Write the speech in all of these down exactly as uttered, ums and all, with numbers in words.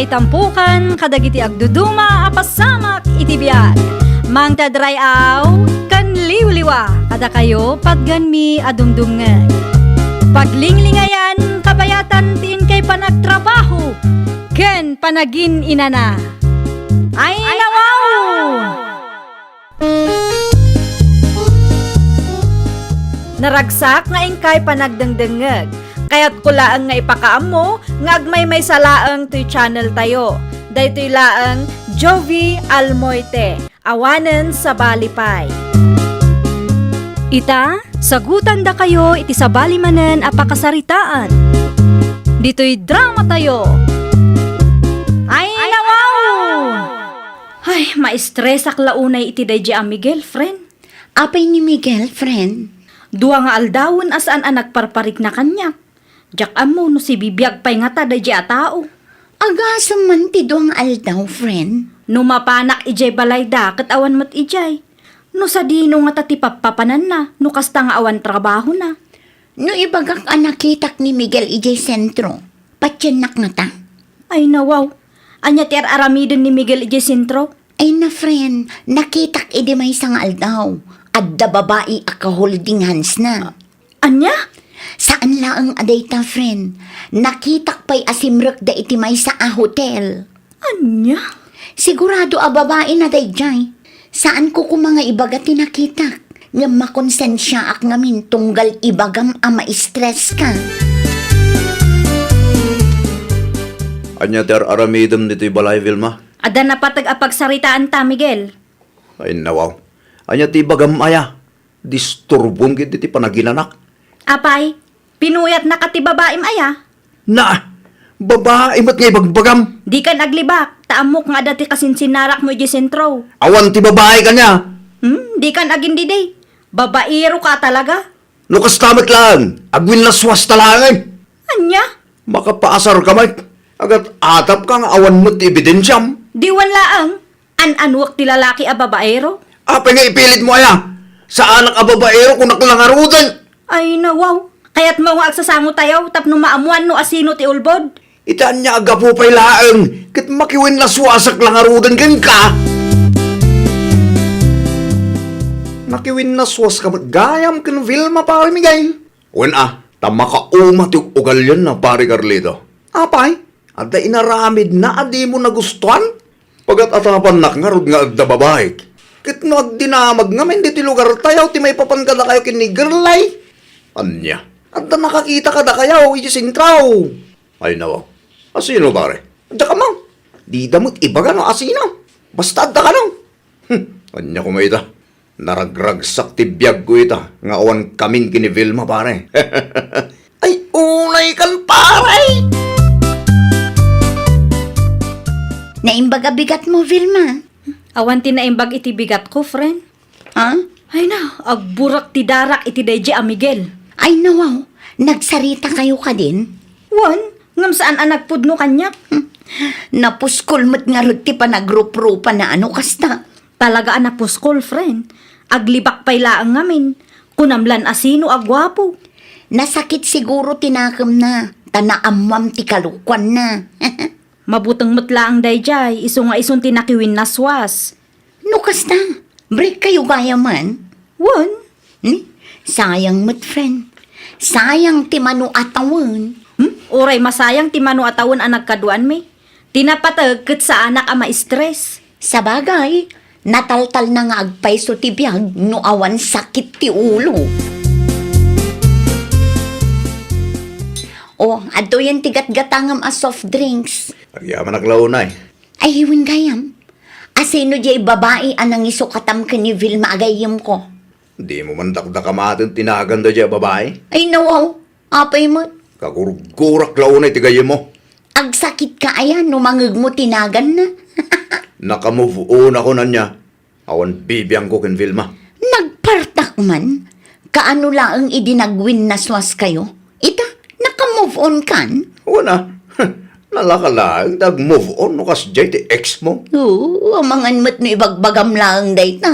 Itampukan kadagiti agduduma a pasamak iti biag. Mangted ray-aw ken liwliwa kadakayo patgenmi a dumdumngeg. Paglinglingayan kabayatan ti inkay panagtrabaho ken panagin-inana. Ay, nawaw! Naragsak nga inkay panagdengdengngeg. Kayatko laeng nga ipakaammo nga agmaymaysa laeng toy channel tayo. Daytoy laeng Jovie Almoite, awanen sabali pay. Ita, sagutandakayo iti sabali manen a pakasaritaan. Ditoy drama tayo. Ay, nawaw! Ay, maistresak la unay iti daydi a Miguel, friend. Apay ni Miguel, friend? Dua nga aldawen a saan a nagparparikna kaniak. Diak ammo no sibibiag pay ngata daydi a tao. Agasem man ti dua nga aldaw, friend. No mapanak idiay balayda, ket awan met idiay. No sadino ngata ti pappapananna, no kasta nga awan trabahona? No ibagak a nakitak ni Miguel idiay sentro, patiennak ngata? Ay, nawaw. Ania ti ar-aramiden ni Miguel idiay sentro? Ay na, friend, nakitak idi maysa nga aldaw. Adda babai a ka-holding hands na. Ania? Saan laeng a dayta, friend. Nakitak pay a simrekda iti maysa a hotel. Ania? Sigurado a babai na daydiay. Saanko koma nga ibaga ti nakitak. Ngem makonsensiaak ngamin tunggal ibagam a maistreska. Ania ti ar-aramidem ditoy balay, Vilma? Adda napateg a pagsaritaanta, Miguel. Ay, nawaw. Ania ti ibagam aya? Disturbom ketdi ti panaginanak. Apay, pinuyatnaka ti babaim aya? Na, babai met nga ibagbagam. Dikan aglibak, ta ammok nga adda ti kasinsinnarakmo idiay sentro. Awan ti babai kaniak. Hmm, dikan agindidi. Babaeroka talaga. No kasta met laeng, agwinnaswasta laeng. Ania? Makapaasarka met. Agat-atapka nga awan met ti ebidensiam. Diwan laeng. An-anuek ti lalaki a babaero? Apay nga ipilitmo aya? Saanak a babaero, kunak la ngaruden. Ay, nawaw. Kayatmo nga agsasangotayo tapno maammoan no asino ti ulbod? Ita ania a gapu pay laeng ket makiwinnaswasak la ngaruden kenka. Nakiwinnaswaska met gayam ken Vilma, Pare Miguel. Wen a, ta makauma ti ug-ugalianna, Pare Carlito. Apay, adda inaramidna a dimo nagustuan? Pagat-atapannak ngarud nga adda babaik. Ket no agdinamag ngamin ditoy lugartayo ti maipapan kadakayo ken ni Girlay. Ania? Adda nakakita kadakayo iti sentro. Ay, nawaw. Asino, pare? Adda kano? Dida met ibaga no asino. Basta adda kano. Hmm, ania koma ita? Naragragsak ti biagko ita nga awan kamin ken ni Vilma, pare. Ay, unay kan, pare! Naimbag a bigatmo, Vilma. Awan ti naimbag iti bigatko, friend. Ha? Ay na, agburak ti darak iti daydi a Miguel. Ay, nawaw, nagsaritakayo kadin? Wen, ngem saan a nagpudno kaniak. Hmm. Napuskol met ngarud ti panagruprupana a no kasta. Talaga a napuskol, friend. Aglibak pay laeng ngamin. Kunam lan a sino a guapo. Nasakit siguro ti nakemna, ta naammoam ti kalokuanna. Mabuteng met laeng daydiay, isu nga isun ti nakiwinnaswas. No kasta, break kayo gayamen? Wen. Hmm? Sayang met, friend. Sayang ti mano a tawen. Hmm? Uray masayang ti mano a tawen a nagkaduanmi. Ti napateg ket saanak a ma-stress. Sabagay, nataltalna nga agpayso ti biag no awan sakit ti ulo. O, adtoyen ti gatgatangem a soft drinks. Agyamanak la unay. Ay, wen gayam. Asino diay babai a nangisukatam ken ni Vilma a gayyemko? Dimo man dakdakamaten ti nagan daydiay a babai? Ay, nawaw. Apay met? Kagurgurak la unay ti gayyemmo. Agsakitka aya no mangegmo ti naganna? Naka-move on ako, ania. Awan bibiangko ken Vilma. Nagpartak man? Kaano laeng idi nagwinnaswaskayo? Ita, naka-move on kan? Wen a. Nalaka laeng ta ag-move on no kasdiay ti ex mo. Oo, amangan met no ibagbagam laeng dayta.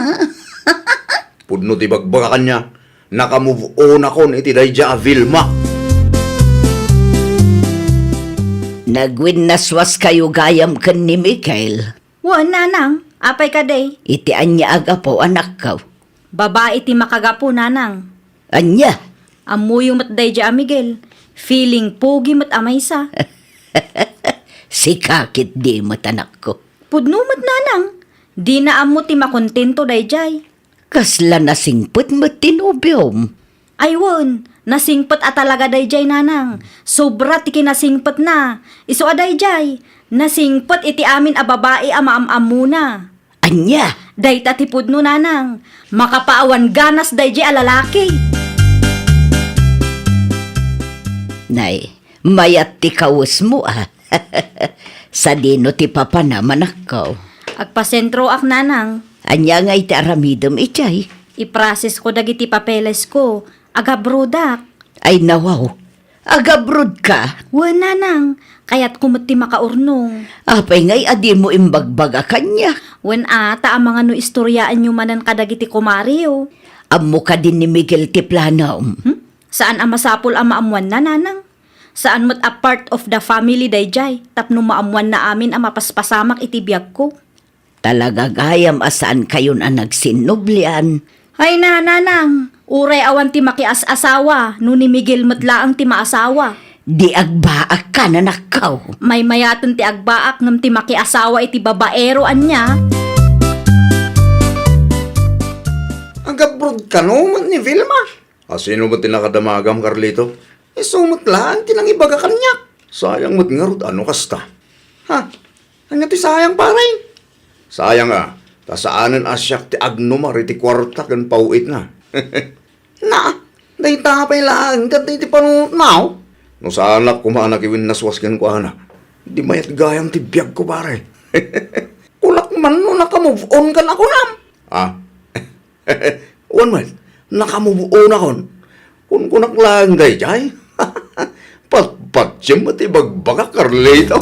Pudno ti ibagbaga kaniak. Naka-move on akon iti daydiay a Vilma. Nagwinnaswaskayo gayam ken ni Miguel? Wen, nanang. Apay kadi? Iti ania a gapu, anakko? Babai ti makagapu, nanang. Ania? Ammoyo met daydiay a Miguel. Feeling pogi met a maysa. Sika ketdi met, anakko. Pudno met, nanang. Dina ammo ti makontento daydiay. Kasla nasingpet met ti nobiom? Ay wen, nasingpet a talaga daydiay, nanang. Sobra ti kinasingpetna. Isu a daydiay, nasingpet iti amin a babai a maam-ammona. Ania? Dayta ti pudno, nanang. Makapaawan ganas daydiay a lalaki. Nay, mayat ti kawesmo, a. Sadino ti papana, anakko? Agpasentroak, nanang. Ania ngay ti aramidem idiay? Iprosesko dagiti papelesko. Agabrodak. Ay, nawaw. Agabrodka? Wen, nanang. Kayatko met ti makaurnong. Apay ngay a dimo imbagbaga kaniak? Wen a, ta amangan no istoriaenyo manen kadagiti kumareyo. Ammo kadi ni Miguel ti planom? Hmm? Saan a masapul a maammoanna, nanang. Saan met a part of the family daydiay tapno maammoanna amin a mapaspasamak iti biagko. Talaga gayam a saankayon a nagsinnublian. Ay na, nanang, uray awan ti makias-asawa no ni Miguel met laeng ti maasawa. Di agbaakka, anakko. Maymayaten ti agbaak ngem ti makiasawa iti babaero ania. Agabrodka no met ni Vilma? A, sino met ti nakadamagam, Carlito? Isu met laeng ti nangibaga kaniak. Sayang met ngarud a no kasta. Ha? Ania ti sayang, pare? Sayang a, ta saanen a siak ti agnumar iti kuarta ken paw-itna. Na, dayta pay laeng ket iti panunotna, o. No saanak koma a nakiwinnaswas kenkuana, di mayat gayam ti biagko, pare. Kunak man no naka-move on ka na kunam. Ah. Wen met, naka-move on akon. Kunkunak laeng daydiay. Patpatiem met ti bagbagak, Carlito.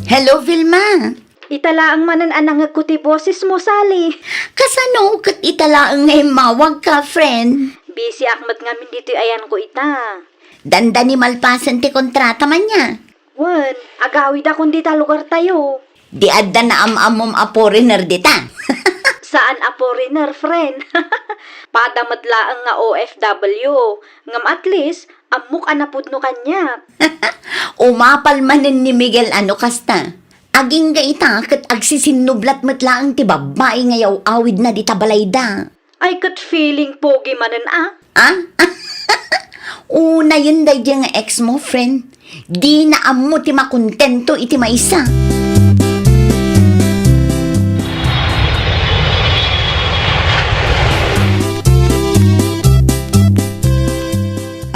Hello, Vilma. Ita laeng manen a nangngegko ti bosesmo, Sally. Kasano ket ita laeng nga immawagka, friend? Busyak met ngamin ditoy ayanko ita. Dandani malpasen ti kontrata man nia. Wen, agawidakon dita lugartayo. Di adda naam-ammom a foreigner dita. Saan a foreigner, friend. Pada met laeng nga O F W. Ngem at least, ammok a napudno kaniak. Umapal manen ni Miguel a no kasta. Agingga ita ket agsisinnublat met laeng ti babbai nga yaw-awidna dita balayda. Ay, ket feeling pogi manen a. Ah? Unayen daydiay nga ex mo, friend. Dina ammo ti makontento iti maysa.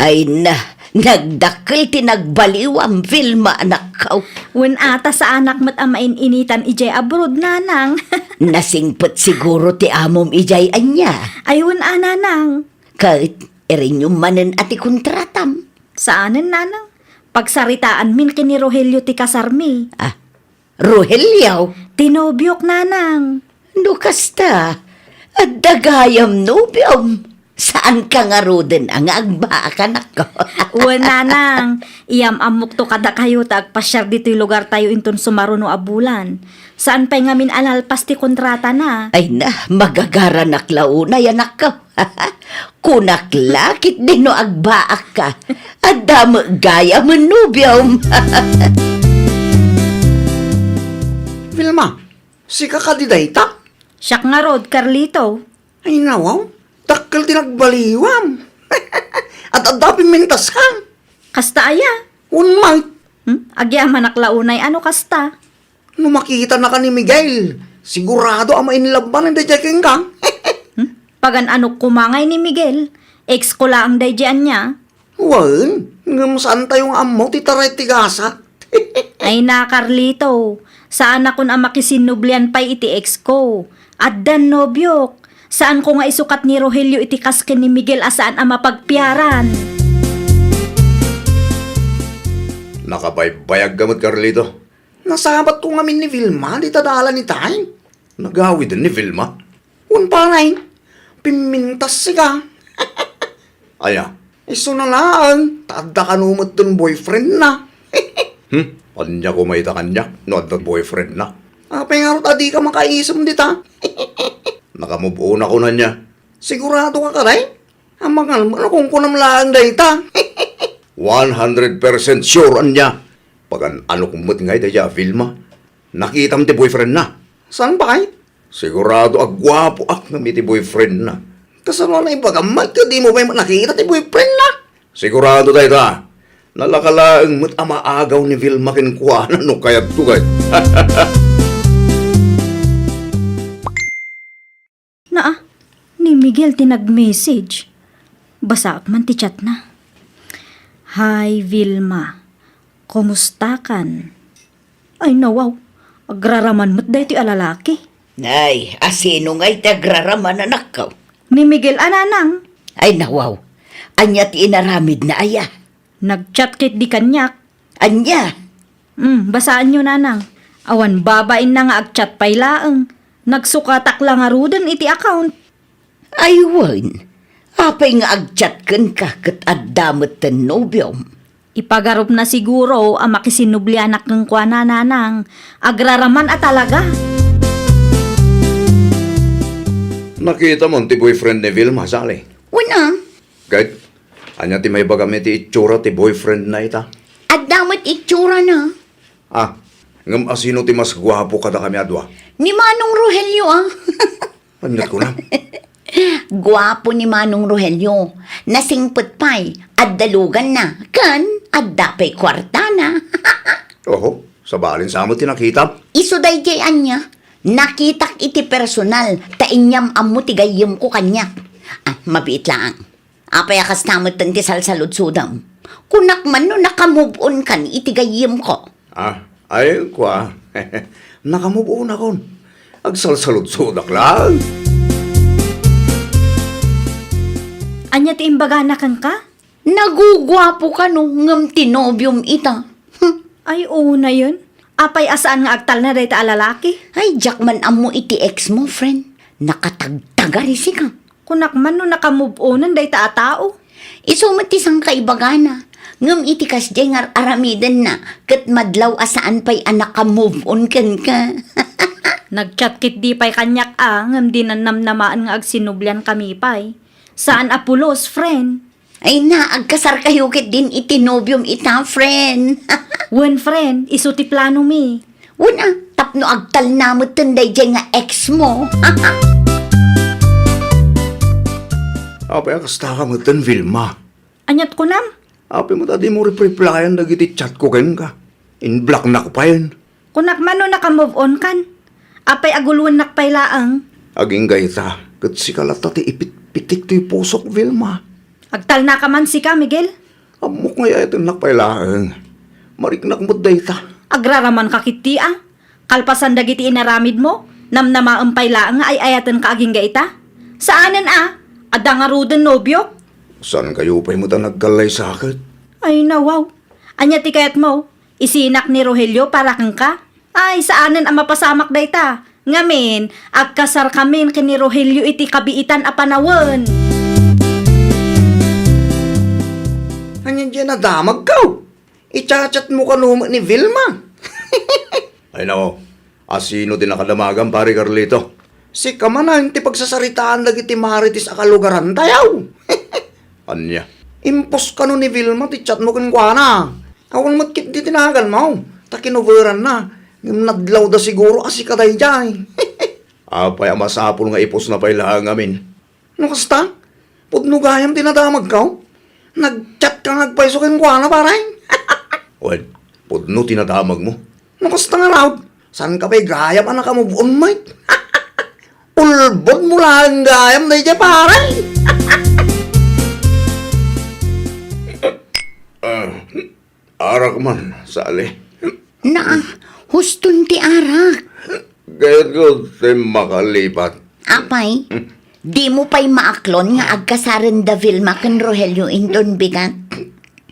Ay na, nagdakkel ti nagbaliwam, Vilma, anakko. Wen a, ta saanak met a main-initan idiay abroad, nanang. Nasingpet siguro ti amom idiay ania. Ay, wen a, nanang. Ket, irenyom manen a ti kontratam. Saanen, nanang. Pagsaritaanmin ken ni Rogelio ti kasarmi. Ah, Rogelio? Ti nobiok, nanang. No kasta, adda gayam nobiom. Saanka ngaruden a nga agbaak, anakko? Wen, nanang, iyam-ammokto kadakayo ta agpasiar ditoy lugartayo inton sumaruno a bulan. Saan pay ngamin a nalpas ti kontratana. Ay na, magagaranak la unay, anakko. Kunak la, ketdi no agbaakka. Adda met gayam nobiom. Vilma, sika kadi dayta? Siak ngarud, Carlito. Ay, nawaw, dakkel ti nagbaliwam. At adda pimintas ka. Kasta aya? Wen met. Hmm? Agyamanak la unay a no kasta. No makitanaka ni Miguel, sigurado a ma-in love manen daydiay kenka. Hmm? Pagan-anok koma ngay ni Miguel, ex ko laeng daydiay ania. Wen, ngem saantayo nga ammo ti taray ti gasat. Ay na, Carlito, saanakon a makisinnublian pay iti ex ko. Addan nobiok. Saanko nga isukat ni Rogelio iti kas ken ni Miguel a saan a mapagpiaran. Nakabaybayag ka met, Carlito. Nasabatko ngamin ni Vilma dita dalan itay. Nagawiden ni Vilma? Wen, pare. Pimmintas sika. Aya? Isuna laeng, ta adda kano met ti boyfriendna. Hmm? Ania koma ita kaniak no adda boyfriendna? Apay ngarud a dika makaisem dita? Nakamove on ako, ania? Sigurado ka kadi? Amangan, no kunkunam laeng dayta. One hundred percent sure, ania? Pagan-anok met ngay dayta a Vilma. Nakitam ti boyfriendna? Saan pay? Sigurado a guapoak ngem iti boyfriendna. Kasano a naibagam met ket dimo pay nakita ti boyfriendna? Sigurado dayta. Nalaka laeng met a maagaw ni Vilma kenkuana no kayatko, ket. Naa, ni Miguel ti nag-message. Basaak man ti chatna. "Hi, Vilma. Kumustakan?" Ay, nawaw. Agraraman met daytoy a lalaki. Ay, asino ngay ti agraraman, anakko? Ni Miguel a nanang. Ay, nawaw. Ania ti inaramidna aya? Nag-chat ketdi kaniak. Ania? Hmm, basaanyo, nanang. Awan babainna nga ag-chat pay laeng. Nagsukatak la ngaruden iti account. Ay wen, apay nga ag-chat kenka ket adda met ti nobiom? Ipagarupna siguro a makisinublianak kenkuana, nanang. Agraraman a talaga. Nakitam ti boyfriend ni Vilma, Sally? Wen a. Ket, ania ti maibagam iti itsura ti boyfriendna ita? Adda met itsurana. Ah, ngem asino ti mas guapo kadakami a dua? Ni Manong Rogelio, ah. Aniat kunam? Guapo ni Manong Rogelio. Nasingpet pay, adda luganna, ken adda pay kuartana. Oho, sabali sa met ti nakitam. Isu daydiay ania, nakitak iti personal, ta inyam-ammo ti gayyemko kaniak. Ah, mabiit laeng. Apay a kasta metten ti salsaludsodem? Kunak man no naka-move on kan iti gayyemko. Ah, ay, kua. Naka-move on akon. Agsalsaludsodak laeng. Ania ti imbagana kenka? Naguguapo kano ngem ti nobiom ita. Hmm. Ay, unayen. Apay a saan nga agtalna dayta a lalaki? Ay, diak man ammo iti ex mo, friend. Nakatagtagar isika. Kunak man no naka-move onen dayta a tao. Isu met ti sangkaibagana. Ngem iti kasdiay nga ar-aramidenna, ket madlaw a saan pay a naka-move on kenka. Nag-chat ketdi pay kaniak a, ngem dinan namnamaen nga agsinubliankami pay. Saan a pulos, friend. Ay na, agkasarkayo ketdin iti nobiom ita, friend. Wen, friend, isu ti planomi. Wen a, tapno agtalna metten daydiay nga ex mo. Apay a kasta ka metten, Vilma? Aniat kunam? Apay met a dimo rep-replyan dagiti chat ko kenka? In-blocknak payen. Kunak man no naka-move on kan? Apay a guluennak pay laeng? Agingga ita, ket sika latta ti ipitpitik toy pusok, Vilma. Agtalnaka man sika, Miguel. Ammok nga ay-ayatennak pay laeng. Mariknak met dayta. Agraramanka ketdi a. Kalpasan dagiti inaramidmo, namnamaem pay laeng nga ay-ayatenka agingga ita. Saanen a, adda ngaruden nobiok. Saankayo pay met a nagkallaysaket? Ay, nawaw. Ania ti kayatmo? Isinak ni Rogelio para kenka? Ay, saanen a mapasamak dayta. Ngamin, agkasarkamin ken ni Rogelio iti kabiitan a panawen. Ania diay nadamagko? I-chat-chatmo kano met ni Vilma? Ay, nao. Asino ti nakadamagam, Pare Carlito? Sika manen ti pagsasaritaan dagiti marites a kalugarantayo. Ania? Impos kano ni Vilma ti chat mo kenkuana. Awan met ketdi ti naganmo, ta kinoveranna. Ngem nadlawda siguro a sika daydiay. Apay a masapul nga ipusna pay laeng ngamin? No kasta, pudno gayam ti nadamagko. Nag-chat ka nga agpayso kenkuana, pare. Wen, pudno ti nadamagmo. No kasta ngarud, saanka pay gayam a naka-move on met? Ulbodmo laeng gayam daydiay, pare. Ah, arak man, Sally. Naa, huston ti arak. Kayatko ti makalipat. Apay, dimo pay maaklon nga agkasaren da Vilma ken Rogelio inton bigat?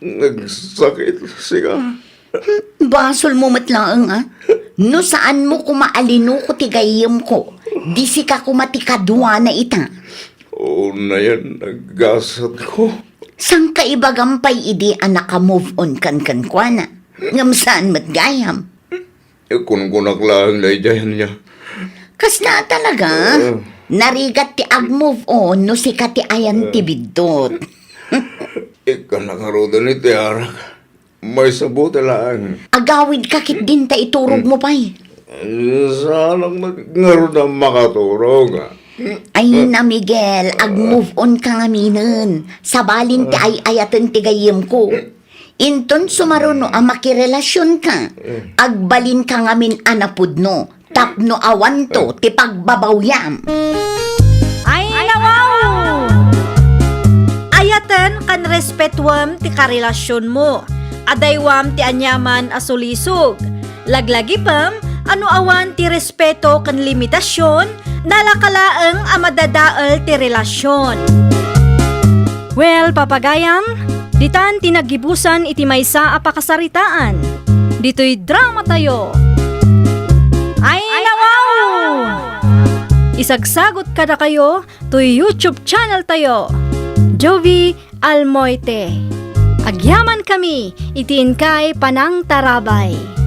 Nagsakit, sika. Basolmo met laeng, a. No saanmo koma a linuko ti gayyemko, di sika koma ti kaduana ita. Unayen, naggasatko. Saan ka ibagam pay idi a naka-move on kan kenkuana? Ngem saan met gayam. Kunkunak laeng daydiay ania. Kasla talaga? Ah. Narigat ti ag-move on no sika ti ayan ti biddut. Ikana ngaruden iti arak. Maysa buti laeng. Agawidka ketdin ta iturogmo pay. Saanak met ngarud a makaturog. Ay na, Miguel, ag-move on ka ngaminen. Sabalin ti ay-ayaten ti gayyemko. Inton sumaruno a makirelasionka, agbalinka ngamin a napudno tapno awanto ti pagbabawyam. Ay, nawaw! Ayaten ken respetuem ti karelasionmo. Adaywam ti aniaman a sulisog. Laglagipem a no awan ti respeto ken limitasion, nalaka laeng a madadael ti relasion. Well, papagayam, ditan ti naggibusan iti maysa a pakasaritaan. Ditoy dramatayo. Ay, nawaw! Isagsagot kadakayo toy YouTube channel tayo, Jovie Almoite. Agyamankami iti inkay panangtarabay.